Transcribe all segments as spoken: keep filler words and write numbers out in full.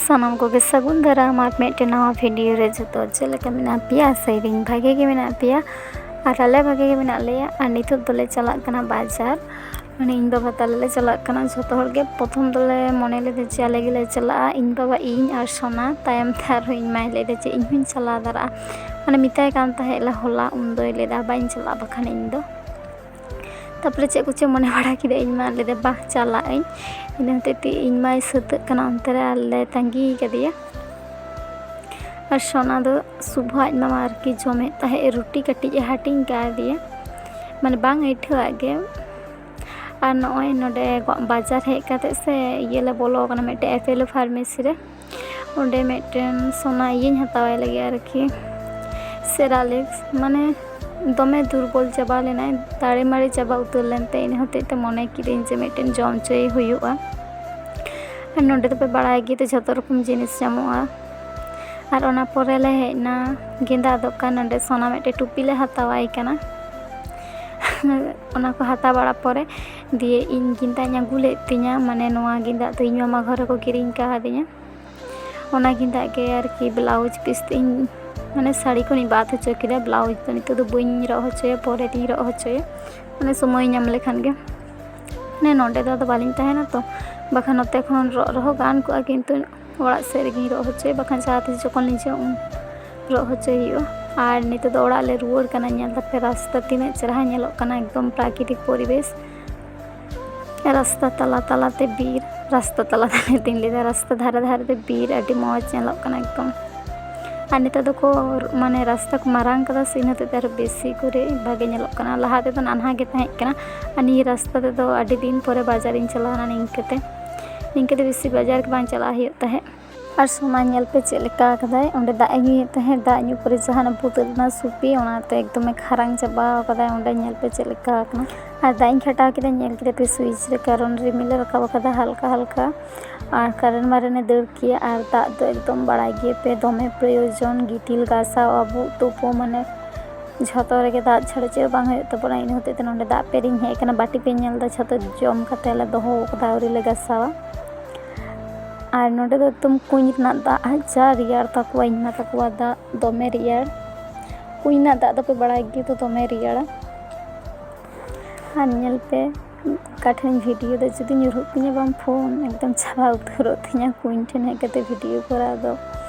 ᱥᱟᱱᱟᱢ ᱠᱚᱜᱮ ᱥᱟᱹᱜᱩᱱ ᱫᱟᱨᱟᱢ ᱟᱨ ᱢᱤᱫᱴᱮᱱ ᱱᱟᱣᱟ ᱵᱷᱤᱰᱤᱭᱳ ᱨᱮ᱾ ᱡᱚᱛᱚ ᱪᱮᱫ ᱞᱮᱠᱟ ᱢᱮᱱᱟᱜ ᱯᱮᱭᱟ? ᱟᱥᱟᱭᱮᱫᱟᱹᱧ ᱵᱷᱟᱜᱮ ᱜᱮ ᱢᱮᱱᱟᱜ ᱯᱮᱭᱟ ᱟᱨ ᱟᱞᱮ ᱵᱷᱟᱜᱮ ᱜᱮ ᱢᱮᱱᱟᱜ ᱞᱮᱭᱟ᱾ ᱟᱨ ᱱᱤᱛᱚᱜ ᱫᱚᱞᱮ ᱪᱟᱞᱟᱜ ᱠᱟᱱᱟ ᱵᱟᱡᱟᱨ, ᱢᱟᱱᱮ ᱤᱧ ᱵᱟᱵᱟ ᱛᱟᱞᱮ ᱞᱮ ᱪᱟᱞᱟᱜ ᱠᱟᱱᱟ ᱡᱚᱛᱚ ᱦᱚᱲ ᱜᱮ᱾ ᱯᱨᱚᱛᱷᱚᱢ ᱫᱚᱞᱮ ᱢᱚᱱᱮ ᱞᱮᱫᱟ ᱡᱮ ᱟᱞᱮ ᱜᱮᱞᱮ ᱪᱟᱞᱟᱜᱼᱟ, ᱤᱧ ᱵᱟᱵᱟ, ᱤᱧ ᱟᱨ ᱥᱳᱱᱟ᱾ ᱛᱟᱭᱚᱢ ᱛᱮ ᱟᱨᱦᱚᱸ ᱤᱧ ᱢᱟᱭ ᱞᱟᱹᱭᱫᱟ ᱡᱮ ᱤᱧ ᱦᱚᱸᱧ ᱪᱟᱞᱟᱣ ᱫᱟᱲᱮᱭᱟᱜᱼᱟ, ᱢᱟᱱᱮ ᱢᱮᱛᱟᱭ ᱠᱟᱱ ᱛᱟᱦᱮᱸᱫ ᱞᱮ ᱦᱚᱞᱟ, ᱩᱱ ᱫᱚᱭ ᱞᱟᱹᱭᱫᱟ ᱵᱟᱹᱧ ᱪᱟᱞᱟᱜᱼᱟ ᱵᱟᱠᱷᱟᱱ ᱤᱧ ᱫᱚ᱾ ᱛᱟᱨᱯᱚᱨᱮ ᱪᱮᱫ ᱠᱚᱪᱚ ᱢᱚᱱᱮ ᱵᱟᱲᱟ ᱠᱮᱫᱟ, ᱤᱧ ᱢᱟ ᱞᱟᱹᱭᱫᱟ ᱵᱟᱝ ᱪᱟᱞᱟᱜ ᱟᱹᱧ᱾ ᱤᱱᱟᱹ ᱦᱚᱛᱮᱡ ᱛᱮ ᱤᱧ ᱢᱟᱭ ᱥᱟᱹᱛᱟᱹᱜ ᱠᱟᱱᱟ ᱚᱱᱛᱮ ᱨᱮ, ᱟᱨ ᱞᱮ ᱛᱟᱺᱜᱤ ᱠᱟᱫᱮᱭᱟ᱾ ᱟᱨ ᱥᱳᱱᱟ ᱫᱚ ᱥᱩᱵᱷᱟ ᱟᱡ ᱢᱟᱢᱟ ᱟᱨᱠᱤ ᱡᱚᱢᱮᱫ ᱛᱟᱦᱮᱸᱫ ᱨᱩᱴᱤ, ᱠᱟᱹᱴᱤᱡ ᱮ ᱦᱟᱹᱴᱤᱧ ᱠᱟᱫᱮᱭᱟ, ᱢᱟᱱᱮ ᱵᱟᱝ ᱟᱹᱭᱴᱷᱟᱹᱣᱟᱜ ᱜᱮ᱾ ᱟᱨ ᱱᱚᱜᱼᱚᱭ ᱱᱚᱰᱮ ᱵᱟᱡᱟᱨ ᱦᱮᱡ ᱠᱟᱛᱮᱫ ᱥᱮ ᱤᱭᱟᱹ ᱞᱮ ᱵᱚᱞᱚ ᱟᱠᱟᱱᱟ ᱢᱤᱫᱴᱮᱡ ᱮᱯᱳᱞᱳ ᱯᱷᱟᱨᱢᱮᱥᱤ ᱨᱮ᱾ ᱚᱸᱰᱮ ᱢᱤᱫᱴᱮᱱ ᱥᱳᱱᱟ ᱤᱭᱟᱹᱧ ᱦᱟᱛᱟᱣᱟᱭ ᱞᱟᱹᱜᱤᱫ ᱟᱨᱠᱤ, ᱥᱮᱨᱟᱞᱮᱠᱥ, ᱢᱟᱱᱮ ᱫᱚᱢᱮ ᱫᱩᱨᱵᱚᱞ ᱪᱟᱵᱟ ᱞᱮᱱᱟᱭ, ᱫᱟᱲᱮ ᱢᱟᱲᱮ ᱪᱟᱵᱟ ᱩᱛᱟᱹᱨ ᱞᱮᱱᱛᱮ᱾ ᱤᱱᱟᱹ ᱦᱚᱛᱮᱡ ᱛᱮ ᱢᱚᱱᱮ ᱠᱤᱫᱟᱹᱧ ᱡᱮ ᱢᱤᱫᱴᱮᱱ ᱡᱚᱢ ᱦᱚᱪᱚᱭᱮ ᱦᱩᱭᱩᱜᱼᱟ᱾ ᱟᱨ ᱱᱚᱰᱮ ᱫᱚᱯᱮ ᱵᱟᱲᱟᱭ ᱜᱮᱭᱟ ᱛᱚ, ᱡᱷᱚᱛᱚ ᱨᱚᱠᱚᱢ ᱡᱤᱱᱤᱥ ᱧᱟᱢᱚᱜᱼᱟ᱾ ᱟᱨ ᱚᱱᱟ ᱯᱚᱨᱮ ᱞᱮ ᱦᱮᱡ ᱮᱱᱟ ᱜᱮᱸᱫᱟᱜ ᱫᱚᱠᱟᱱ᱾ ᱱᱚᱰᱮ ᱥᱳᱱᱟ ᱢᱤᱫᱴᱮᱡ ᱴᱩᱯᱤ ᱞᱮ ᱦᱟᱛᱟᱣᱟᱭ ᱠᱟᱱᱟ᱾ ᱚᱱᱟ ᱠᱚ ᱦᱟᱛᱟᱣ ᱵᱟᱲᱟ ᱯᱚᱨᱮ ᱫᱤᱭᱮ ᱤᱧ ᱜᱮᱸᱫᱟᱜ ᱤᱧ ᱟᱹᱜᱩ ᱞᱮᱫ ᱛᱤᱧᱟ, ᱢᱟᱱᱮ ᱱᱚᱣᱟ ᱜᱮᱸᱫᱟᱜ ᱫᱚ ᱤᱧ ᱢᱟᱢᱟ ᱜᱷᱚᱨ ᱨᱮᱠᱚ ᱠᱤᱨᱤᱧ ᱠᱟᱣᱫᱤᱧᱟ᱾ ᱚᱱᱟ ᱜᱮᱸᱫᱟᱜ ᱜᱮ ᱟᱨᱠᱤ ᱵᱞᱟᱣᱩᱡᱽ ᱯᱤᱥ ᱛᱮ ᱤᱧ, ᱢᱟᱱᱮ ᱥᱟᱹᱲᱤ ᱠᱷᱚᱱᱤᱧ ᱵᱟᱫ ᱦᱚᱪᱚ ᱠᱮᱫᱟ᱾ ᱵᱞᱟᱣᱩᱡᱽ ᱫᱚ ᱱᱤᱛᱚᱜ ᱫᱚ ᱵᱟᱹᱧ ᱨᱚᱜ ᱦᱚᱪᱚᱭᱟ, ᱯᱚᱨᱮ ᱛᱤᱧ ᱨᱚᱜ ᱦᱚᱪᱚᱭᱟ, ᱢᱟᱱᱮ ᱥᱚᱢᱚᱭ ᱧᱟᱢ ᱞᱮᱠᱷᱟᱱ ᱜᱮ᱾ ᱢᱟᱱᱮ ᱱᱚᱰᱮ ᱫᱚ ᱟᱫᱚ ᱵᱟᱹᱞᱤᱧ ᱛᱟᱦᱮᱱᱟ ᱛᱚ, ᱵᱟᱠᱷᱟᱱ ᱱᱚᱛᱮ ᱠᱷᱚᱱ ᱨᱚᱜ ᱨᱮᱦᱚᱸ ᱜᱟᱱ ᱠᱚᱜᱼᱟ, ᱠᱤᱱᱛᱩ ᱚᱲᱟᱜ ᱥᱮᱫ ᱨᱮᱜᱮᱧ ᱨᱚᱜ ᱦᱚᱪᱚᱭᱟ, ᱵᱟᱠᱷᱟᱱ ᱡᱟᱦᱟᱸ ᱛᱤᱥ ᱡᱚᱠᱷᱚᱱ ᱞᱤᱧ ᱦᱤᱡᱩᱜᱼᱟ ᱩᱱ ᱨᱚᱜ ᱦᱚᱪᱚᱭ ᱦᱩᱭᱩᱜᱼᱟ᱾ ᱟᱨ ᱱᱤᱛᱚᱜ ᱫᱚ ᱚᱲᱟᱜ ᱞᱮ ᱨᱩᱣᱟᱹᱲ ᱠᱟᱱᱟ᱾ ᱧᱮᱞ ᱫᱟᱯᱮ ᱨᱟᱥᱛᱟ ᱛᱤᱱᱟᱹᱜ ᱪᱮᱨᱦᱟ ᱧᱮᱞᱚᱜ ᱠᱟᱱᱟ, ᱮᱠᱫᱚᱢ ᱯᱨᱟᱠᱨᱤᱛᱤᱠ ᱯᱚᱨᱤᱵᱮᱥ᱾ ᱨᱟᱥᱛᱟ ᱛᱟᱞᱟ ᱛᱟᱞᱟᱛᱮ ᱵᱤᱨ, ᱨᱟᱥᱛᱟ ᱛᱟᱞᱟ ᱛᱟᱞᱟ ᱛᱤᱧ ᱞᱟᱹᱭᱫᱟ, ᱨᱟᱥᱛᱟ ᱫᱷᱟᱨᱮ ᱫᱷᱟᱨᱮ ᱛᱮ ᱵᱤᱨ, ᱟᱹᱰᱤ ᱢᱚᱡᱽ ᱧᱮᱞᱚᱜ ᱠᱟᱱᱟ ᱮᱠᱫᱚᱢ᱾ ᱟᱨ ᱱᱮᱛᱟᱨ ᱫᱚᱠᱚ, ᱢᱟᱱᱮ ᱨᱟᱥᱛᱟ ᱠᱚ ᱢᱟᱨᱟᱝ ᱠᱟᱫᱟ ᱥᱮ, ᱤᱱᱟᱹ ᱦᱚᱛᱮᱡ ᱛᱮ ᱟᱨᱚ ᱵᱮᱥᱤ ᱠᱚᱨᱮ ᱵᱷᱟᱜᱮ ᱧᱮᱞᱚᱜ ᱠᱟᱱᱟ᱾ ᱞᱟᱦᱟ ᱛᱮᱫᱚ ᱱᱟᱱᱦᱟ ᱜᱮ ᱛᱟᱦᱮᱸ ᱠᱟᱱᱟ᱾ ᱟᱨ ᱱᱤᱭᱟᱹ ᱨᱟᱥᱛᱟ ᱛᱮᱫᱚ ᱟᱹᱰᱤ ᱫᱤᱱ ᱯᱚᱨᱮ ᱵᱟᱡᱟᱨᱤᱧ ᱪᱟᱞᱟᱣᱱᱟ ᱱᱤᱝᱠᱟᱹᱛᱮ᱾ ᱱᱤᱝᱠᱟᱹ ᱛᱮ ᱵᱮᱥᱤ ᱵᱟᱡᱟᱨ ᱜᱮ ᱵᱟᱝ ᱪᱟᱞᱟᱜ ᱦᱩᱭᱩᱜ ᱛᱟᱦᱮᱸᱫ᱾ ᱟᱨ ᱥᱳᱱᱟ ᱧᱮᱞ ᱯᱮ ᱪᱮᱫ ᱞᱮᱠᱟ ᱠᱟᱫᱟᱭ, ᱚᱸᱰᱮ ᱫᱟᱜ ᱮ ᱧᱩᱭᱮᱫ ᱛᱟᱦᱮᱸᱫ, ᱫᱟᱜ ᱧᱩ ᱯᱚᱨᱮ ᱡᱟᱦᱟᱱᱟᱜ ᱵᱩᱛᱟᱹᱜ ᱞᱮᱱᱟ ᱥᱩᱯᱤ, ᱚᱱᱟᱛᱮ ᱮᱠᱫᱚᱢᱮ ᱠᱷᱟᱨᱟᱝ ᱪᱟᱵᱟ ᱠᱟᱫᱟᱭ᱾ ᱚᱸᱰᱮ ᱧᱮᱞ ᱯᱮ ᱪᱮᱫ ᱞᱮᱠᱟ ᱠᱟᱱᱟ᱾ ᱟᱨ ᱫᱟᱜ ᱤᱧ ᱠᱷᱟᱴᱟᱣ ᱠᱮᱫᱟ, ᱧᱮᱞ ᱠᱮᱫᱟ ᱯᱮ ᱥᱩᱭᱤᱪ ᱨᱮ, ᱠᱟᱨᱚᱱ ᱨᱤᱢᱤᱞ ᱮ ᱨᱟᱠᱟᱵ ᱠᱟᱫᱟ ᱦᱟᱞᱠᱟ ᱦᱟᱞᱠᱟ, ᱟᱨ ᱠᱟᱨᱮᱱ ᱢᱟᱨᱮᱱ ᱮ ᱫᱟᱹᱲ ᱠᱮᱭᱟ᱾ ᱟᱨ ᱫᱟᱜ ᱫᱚ ᱮᱠᱫᱚᱢ ᱵᱟᱲᱟᱭ ᱜᱮᱭᱟ ᱯᱮ ᱫᱚᱢᱮ ᱯᱨᱚᱭᱳᱡᱚᱱ, ᱜᱤᱛᱤᱞ ᱜᱟᱥᱟᱣ, ᱟᱵᱩᱜ ᱛᱩᱯᱩ, ᱢᱟᱱᱮ ᱡᱷᱚᱛᱚ ᱨᱮᱜᱮ ᱫᱟᱜ ᱪᱷᱟᱲᱟ ᱪᱮᱫ ᱦᱚᱸ ᱵᱟᱝ ᱦᱩᱭᱩᱜ ᱛᱟᱵᱚᱱᱟ᱾ ᱤᱱᱟᱹ ᱦᱚᱛᱮᱡ ᱛᱮ ᱱᱚᱰᱮ ᱫᱟᱜ ᱯᱮᱨᱮᱧ ᱦᱮᱡ ᱟᱠᱟᱱᱟ, ᱵᱟᱹᱴᱤ ᱯᱮ ᱧᱮᱞ ᱮᱫᱟ, ᱡᱷᱚᱛᱚ ᱡᱚᱢ ᱠᱟᱛᱮ ᱞᱮ ᱫᱚᱦᱚ ᱠᱟᱫᱟ, ᱟᱹᱣᱨᱤ ᱞᱮ ᱜᱟᱥᱟᱣᱟ᱾ ᱟᱨ ᱱᱚᱰᱮ ᱫᱚ ᱮᱠᱫᱚᱢ ᱠᱩᱧ ᱨᱮᱱᱟᱜ ᱫᱟᱜ ᱡᱟ ᱨᱮᱭᱟᱲ ᱛᱟᱠᱚᱣᱟ, ᱤᱧ ᱢᱟ ᱛᱟᱠᱚᱣᱟᱜ ᱫᱟᱜ ᱫᱚᱢᱮ ᱨᱮᱭᱟᱲ᱾ ᱠᱩᱧ ᱨᱮᱱᱟᱜ ᱫᱟᱜ ᱫᱚᱯᱮ ᱵᱟᱲᱟᱭ ᱜᱮᱭᱟ ᱛᱚ, ᱫᱚᱢᱮ ᱨᱮᱭᱟᱲᱟ᱾ ᱟᱨ ᱧᱮᱞ ᱯᱮ, ᱚᱠᱟ ᱴᱷᱮᱱ ᱵᱷᱤᱰᱤᱭᱳ ᱫᱚ ᱡᱩᱫᱤ ᱧᱩᱨᱦᱩᱜ ᱛᱤᱧᱟᱹ ᱵᱟᱝ ᱯᱷᱳᱱ, ᱮᱠᱫᱚᱢ ᱪᱷᱟᱵᱟ ᱩᱛᱟᱹᱨᱚᱜ ᱛᱤᱧᱟᱹ᱾ ᱠᱩᱧ ᱴᱷᱮᱱ ᱦᱮᱡ ᱠᱟᱛᱮ ᱵᱷᱤᱰᱤᱭᱳ ᱠᱚᱨᱟᱣ ᱫᱚ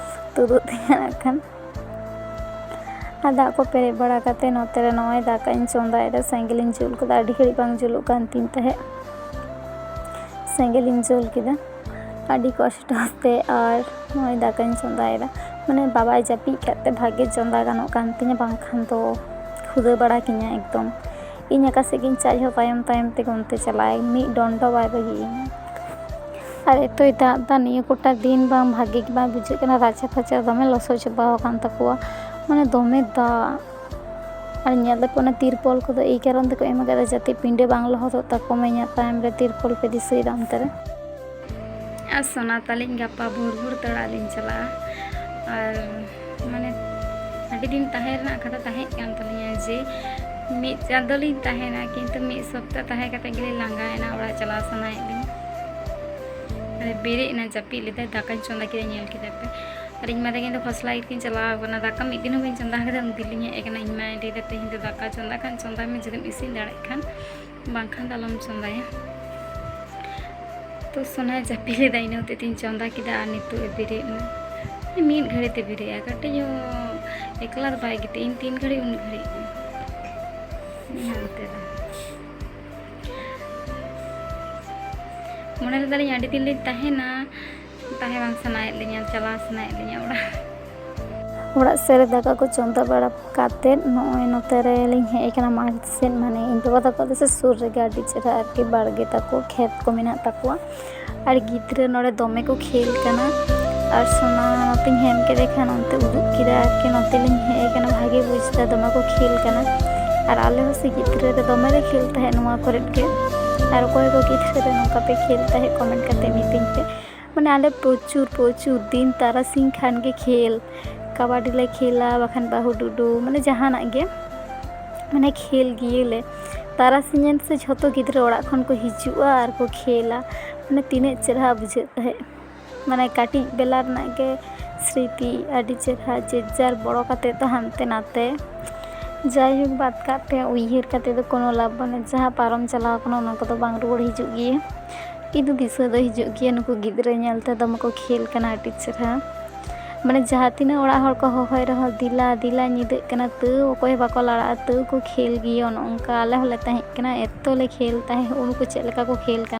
ᱛᱩᱫᱩᱜ ᱛᱤᱧᱟᱹ ᱱᱟᱜ ᱠᱷᱟᱱ᱾ ᱟᱨ ᱫᱟᱜ ᱠᱚ ᱯᱮᱨᱮᱡ ᱵᱟᱲᱟ ᱠᱟᱛᱮ ᱱᱚᱛᱮ ᱨᱮ ᱱᱚᱜᱼᱚᱭ ᱫᱟᱠᱟᱧ ᱪᱚᱸᱫᱟᱭᱮᱫᱟ᱾ ᱥᱮᱸᱜᱮᱞᱤᱧ ᱡᱩᱞ ᱠᱮᱫᱟ, ᱟᱹᱰᱤ ᱜᱷᱟᱹᱲᱤᱡ ᱵᱟᱝ ᱡᱩᱞᱩᱜ ᱠᱟᱱ ᱛᱤᱧ ᱛᱟᱦᱮᱸᱫ᱾ ᱥᱮᱸᱜᱮᱞᱤᱧ ᱡᱩᱞ ᱠᱮᱫᱟ, ᱟᱹᱰᱤ ᱠᱚᱥᱴᱚ ᱛᱮ᱾ ᱟᱨ ᱱᱚᱜᱼᱚᱭ ᱫᱟᱠᱟᱧ ᱪᱚᱸᱫᱟᱭᱮᱫᱟ, ᱢᱟᱱᱮ ᱵᱟᱵᱟᱭ ᱡᱟᱹᱯᱤᱫ ᱠᱟᱛᱮ ᱵᱷᱟᱜᱮ ᱪᱚᱸᱫᱟ ᱜᱟᱱᱚᱜ ᱠᱟᱱ ᱛᱤᱧᱟᱹ, ᱵᱟᱝᱠᱷᱟᱱ ᱫᱚ ᱠᱷᱩᱫᱟᱹ ᱵᱟᱲᱟ ᱠᱤᱧᱟ ᱮᱠᱫᱚᱢ᱾ ᱤᱧ ᱚᱠᱟ ᱥᱮᱫ ᱜᱤᱧ ᱪᱟᱜ ᱡᱚᱦᱚᱜ ᱛᱟᱭᱚᱢ ᱛᱟᱭᱚᱢ ᱛᱮᱜᱮ ᱚᱱᱛᱮ ᱪᱟᱞᱟᱜᱼᱟᱭ, ᱢᱤᱫ ᱰᱚᱸᱰᱚ ᱵᱟᱭ ᱵᱟᱹᱜᱤᱭᱟᱹᱧᱟ᱾ ᱟᱨ ᱮᱛᱚᱭ ᱫᱟᱜ ᱫᱟ, ᱱᱤᱭᱟᱹ ᱠᱚᱴᱟ ᱫᱤᱱ ᱵᱟᱝ ᱵᱷᱟᱜᱮ ᱜᱮ ᱵᱟᱝ ᱵᱩᱡᱷᱟᱹᱜ ᱠᱟᱱᱟ, ᱨᱟᱪᱟ ᱯᱷᱟᱪᱟ ᱫᱚᱢᱮ ᱞᱚᱥᱚᱫ ᱪᱟᱵᱟ ᱟᱠᱟᱱ ᱛᱟᱠᱚᱣᱟ, ᱢᱟᱱᱮ ᱫᱚᱢᱮ ᱫᱟᱜ᱾ ᱟᱨ ᱧᱮᱞ ᱫᱟᱯᱮ ᱚᱱᱟ ᱛᱤᱨᱯᱚᱞ ᱠᱚᱫᱚ ᱮᱭ ᱠᱟᱨᱚᱱ ᱛᱮᱠᱚ ᱮᱢ ᱟᱠᱟᱫᱟ ᱡᱟᱛᱮ ᱯᱤᱸᱰᱟᱹ ᱵᱟᱝ ᱞᱚᱦᱚᱫᱚᱜ ᱛᱟᱠᱚ ᱢᱟ, ᱤᱧᱟᱹᱜ ᱛᱟᱭᱚᱢ ᱨᱮ ᱛᱤᱨᱯᱚᱞ ᱯᱮ ᱫᱤᱥᱟᱹᱭᱮᱫᱟ ᱚᱱᱛᱮ ᱨᱮ᱾ ᱟᱨ ᱥᱳᱱᱟ ᱛᱟᱹᱞᱤᱧ ᱜᱟᱯᱟ ᱵᱷᱳᱨ ᱵᱷᱳᱨ ᱛᱮ ᱚᱲᱟᱜ ᱞᱤᱧ ᱪᱟᱞᱟᱜᱼᱟ᱾ ᱟᱨ ᱢᱟᱱᱮ ᱟᱹᱰᱤ ᱫᱤᱱ ᱛᱟᱦᱮᱸ ᱨᱮᱱᱟᱜ ᱠᱟᱛᱷᱟ ᱛᱟᱦᱮᱸ ᱠᱟᱱ ᱛᱟᱹᱞᱤᱧᱟ ᱡᱮ ᱢᱤᱫ ᱪᱟᱸᱫᱳ ᱞᱤᱧ ᱛᱟᱦᱮᱱᱟ, ᱠᱤᱱᱛᱩ ᱢᱤᱫ ᱥᱚᱯᱛᱟ ᱛᱟᱦᱮᱸ ᱠᱟᱛᱮ ᱜᱮᱞᱤᱧ ᱞᱟᱸᱜᱟᱭᱮᱱᱟ, ᱚᱲᱟᱜ ᱪᱟᱞᱟᱣ ᱥᱟᱱᱟᱭᱮᱫ ᱞᱤᱧᱟ᱾ ᱟᱨ ᱵᱮᱨᱮᱫ ᱮᱱᱟ, ᱡᱟᱹᱯᱤᱫ ᱞᱮᱫᱟᱭ, ᱫᱟᱠᱟᱧ ᱪᱚᱸᱫᱟ ᱠᱮᱫᱟ, ᱧᱮᱞ ᱠᱮᱫᱟ ᱯᱮ᱾ ᱟᱨ ᱤᱧ ᱢᱟ ᱛᱟᱹᱠᱤᱱ ᱫᱚ ᱠᱷᱚᱥᱞᱟ ᱜᱮᱠᱤᱱ ᱪᱟᱞᱟᱣ ᱠᱟᱱᱟ, ᱫᱟᱠᱟ ᱢᱤᱫ ᱫᱤᱱ ᱦᱚᱸ ᱵᱟᱹᱧ ᱪᱚᱸᱫᱟ ᱠᱟᱫᱟ, ᱩᱱ ᱫᱤᱱ ᱞᱤᱧ ᱦᱮᱡ ᱟᱠᱟᱱᱟ᱾ ᱤᱧ ᱢᱟᱭ ᱞᱟᱹᱭᱫᱟ, "ᱛᱮᱦᱮᱧ ᱫᱚ ᱫᱟᱠᱟ ᱪᱚᱸᱫᱟ ᱠᱷᱟᱱ ᱪᱚᱸᱫᱟᱭ ᱢᱮ, ᱡᱩᱫᱤᱢ ᱤᱥᱤᱱ ᱫᱟᱲᱮᱭᱟᱜ ᱠᱷᱟᱱ, ᱵᱟᱝᱠᱷᱟᱱ ᱫᱚ ᱟᱞᱚᱢ ᱪᱚᱸᱫᱟᱭᱟ᱾" ᱛᱚ ᱥᱳᱱᱟᱭ ᱡᱟᱹᱯᱤᱫ ᱞᱮᱫᱟ, ᱤᱱᱟᱹ ᱦᱚᱛᱮᱡ ᱛᱤᱧ ᱪᱚᱸᱫᱟ ᱠᱮᱫᱟ᱾ ᱟᱨ ᱱᱤᱛᱚᱜ ᱮ ᱵᱮᱨᱮᱫ ᱮᱱᱟ, ᱢᱤᱫ ᱜᱷᱟᱹᱲᱤ ᱛᱮ ᱵᱮᱨᱮᱫᱼᱟ, ᱠᱟᱹᱴᱤᱡ ᱦᱚᱸ ᱮᱠᱞᱟ ᱫᱚ ᱵᱟᱭ ᱜᱤᱛᱤᱡ, ᱤᱧ ᱛᱤᱱ ᱜᱷᱟᱹᱲᱤᱡ ᱩᱱ ᱜᱷᱟᱹᱲᱤᱡ ᱦᱟᱱᱛᱮ ᱫᱚ᱾ ᱢᱚᱱᱮ ᱞᱮᱫᱟᱞᱤᱧ ᱟᱹᱰᱤ ᱫᱤᱱ ᱞᱤᱧ ᱛᱟᱦᱮᱱᱟ, ᱛᱟᱦᱮᱸ ᱵᱟᱝ ᱥᱟᱱᱟᱭᱮᱫ ᱞᱤᱧᱟ, ᱪᱟᱞᱟᱣ ᱥᱟᱱᱟᱭᱮᱫ ᱞᱤᱧᱟ ᱚᱲᱟᱜ᱾ ᱚᱲᱟᱜ ᱥᱮᱫ ᱨᱮ ᱫᱟᱠᱟ ᱠᱚ ᱪᱚᱸᱫᱟ ᱵᱟᱲᱟ ᱠᱟᱛᱮᱫ ᱱᱚᱜᱼᱚᱭ ᱱᱚᱛᱮ ᱨᱮᱞᱤᱧ ᱦᱮᱡ ᱟᱠᱟᱱᱟ ᱢᱟᱴᱷ ᱥᱮᱫ, ᱢᱟᱱᱮ ᱤᱧ ᱵᱟᱵᱟ ᱛᱟᱠᱚ ᱫᱚ ᱥᱮ ᱥᱩᱨ ᱨᱮᱜᱮ ᱟᱹᱰᱤ ᱪᱮᱦᱨᱟ ᱟᱨᱠᱤ ᱵᱟᱲᱜᱮ ᱛᱟᱠᱚ, ᱠᱷᱮᱛ ᱠᱚ ᱢᱮᱱᱟᱜ ᱛᱟᱠᱚᱣᱟ᱾ ᱟᱨ ᱜᱤᱫᱽᱨᱟᱹ ᱱᱚᱰᱮ ᱫᱚᱢᱮ ᱠᱚ ᱠᱷᱮᱞ ᱠᱟᱱᱟ᱾ ᱟᱨ ᱥᱳᱱᱟ ᱱᱚᱛᱮᱧ ᱦᱮᱢ ᱠᱮᱫᱮ ᱠᱷᱟᱱ ᱚᱱᱛᱮ ᱩᱫᱩᱜ ᱠᱮᱫᱟ ᱟᱨᱠᱤ, ᱱᱚᱛᱮ ᱞᱤᱧ ᱦᱮᱡ ᱟᱠᱟᱱᱟ, ᱵᱷᱟᱜᱮ ᱵᱩᱡᱽ ᱮᱫᱟ, ᱫᱚᱢᱮ ᱠᱚ ᱠᱷᱮᱞ ᱠᱟᱱᱟ᱾ ᱟᱨ ᱟᱞᱮ ᱦᱚᱸ ᱥᱮ ᱜᱤᱫᱽᱨᱟᱹ ᱨᱮ ᱫᱚᱢᱮ ᱞᱮ ᱠᱷᱮᱞ ᱛᱟᱦᱮᱸᱫ ᱱᱚᱣᱟ ᱠᱚᱨᱮᱫ ᱜᱮ᱾ ᱟᱨ ᱚᱠᱚᱭ ᱠᱚ ᱜᱤᱫᱽᱨᱟᱹ ᱨᱮ ᱱᱚᱝᱠᱟ ᱯᱮ ᱠᱷᱮᱞ ᱛᱟᱦᱮᱸᱫ, ᱠᱚᱢᱮᱱᱴ ᱠᱟᱛᱮ ᱢᱤᱛᱟᱹᱧ ᱯᱮ᱾ ᱢᱟᱱᱮ ᱟᱞᱮ ᱯᱨᱚᱪᱩᱨ ᱯᱨᱚᱪᱩᱨ ᱫᱤᱱ ᱛᱟᱨᱟᱥᱤᱧ ᱠᱷᱟᱱ ᱜᱮ ᱠᱷᱮᱞ, ᱠᱟᱵᱟᱰᱤ ᱞᱮ ᱠᱷᱮᱞᱟ, ᱵᱟᱠᱷᱟᱱ ᱵᱟᱹᱦᱩᱰᱩᱰᱩ, ᱢᱟᱱᱮ ᱡᱟᱦᱟᱱᱟᱜ ᱜᱮ, ᱢᱟᱱᱮ ᱠᱷᱮᱞ ᱜᱮᱭᱟᱞᱮ᱾ ᱛᱟᱨᱟᱥᱤᱧ ᱮᱱ ᱥᱮ ᱡᱷᱚᱛᱚ ᱜᱤᱫᱽᱨᱟᱹ ᱚᱲᱟᱜ ᱠᱷᱚᱱ ᱠᱚ ᱦᱤᱡᱩᱜᱼᱟ ᱟᱨ ᱠᱚ ᱠᱷᱮᱞᱟ, ᱢᱟᱱᱮ ᱛᱤᱱᱟᱹᱜ ᱪᱮᱨᱦᱟ ᱵᱩᱡᱷᱟᱹᱜ ᱛᱟᱦᱮᱸᱫ᱾ ᱢᱟᱱᱮ ᱠᱟᱹᱴᱤᱡ ᱵᱮᱞᱟ ᱨᱮᱱᱟᱜ ᱜᱮ ᱥᱨᱤᱛᱤ ᱟᱹᱰᱤ ᱪᱮᱨᱦᱟ, ᱡᱮ ᱡᱟᱨ ᱵᱚᱲᱚ ᱠᱟᱛᱮ ᱫᱚ ᱦᱟᱱᱛᱮ ᱱᱟᱛᱮ᱾ ᱡᱟᱭᱦᱳᱠ, ᱵᱟᱫ ᱠᱟᱜ ᱯᱮ, ᱩᱭᱦᱟᱹᱨ ᱠᱟᱛᱮ ᱫᱚ ᱠᱳᱱᱳ ᱞᱟᱵᱷ ᱵᱟᱹᱱᱩᱜ᱾ ᱡᱟᱦᱟᱸ ᱯᱟᱨᱚᱢ ᱪᱟᱞᱟᱣ ᱠᱟᱱᱟ, ᱚᱱᱟ ᱠᱚᱫᱚ ᱵᱟᱝ ᱨᱩᱣᱟᱹᱲ ᱦᱤᱡᱩᱜ ᱜᱮᱭᱟ᱾ ᱠᱤᱱᱛᱩ ᱫᱤᱥᱟᱹ ᱫᱚ ᱦᱤᱡᱩᱜ ᱜᱮᱭᱟ, ᱱᱩᱠᱩ ᱜᱤᱫᱽᱨᱟᱹ ᱧᱮᱞᱛᱮ ᱫᱚᱢᱮ ᱠᱚ ᱠᱷᱮᱞ ᱠᱟᱱᱟ, ᱟᱹᱰᱤ ᱪᱮᱨᱦᱟ᱾ ᱢᱟᱱᱮ ᱡᱟᱦᱟᱸ ᱛᱤᱱᱟᱹᱜ ᱚᱲᱟᱜ ᱦᱚᱲ ᱠᱚ ᱦᱚᱦᱚᱭ ᱨᱮᱦᱚᱸ, "ᱫᱮᱞᱟ, ᱫᱮᱞᱟ, ᱧᱤᱫᱟᱹᱜ ᱠᱟᱱᱟ", ᱛᱟᱹᱣ ᱚᱠᱚᱭ ᱦᱚᱸ ᱵᱟᱠᱚ ᱞᱟᱲᱟᱜᱼᱟ, ᱛᱟᱹᱣ ᱠᱚ ᱠᱷᱮᱞ ᱜᱮᱭᱟ᱾ ᱚᱱᱮ ᱚᱱᱠᱟ ᱟᱞᱮ ᱦᱚᱸᱞᱮ ᱛᱟᱦᱮᱸ ᱠᱟᱱᱟ, ᱮᱛᱚ ᱞᱮ ᱠᱷᱮᱞ ᱛᱟᱦᱮᱸᱫ, ᱩᱱᱠᱩ ᱪᱮᱫ ᱞᱮᱠᱟ ᱠᱚ ᱠᱷᱮᱞ ᱠᱟᱱᱟ᱾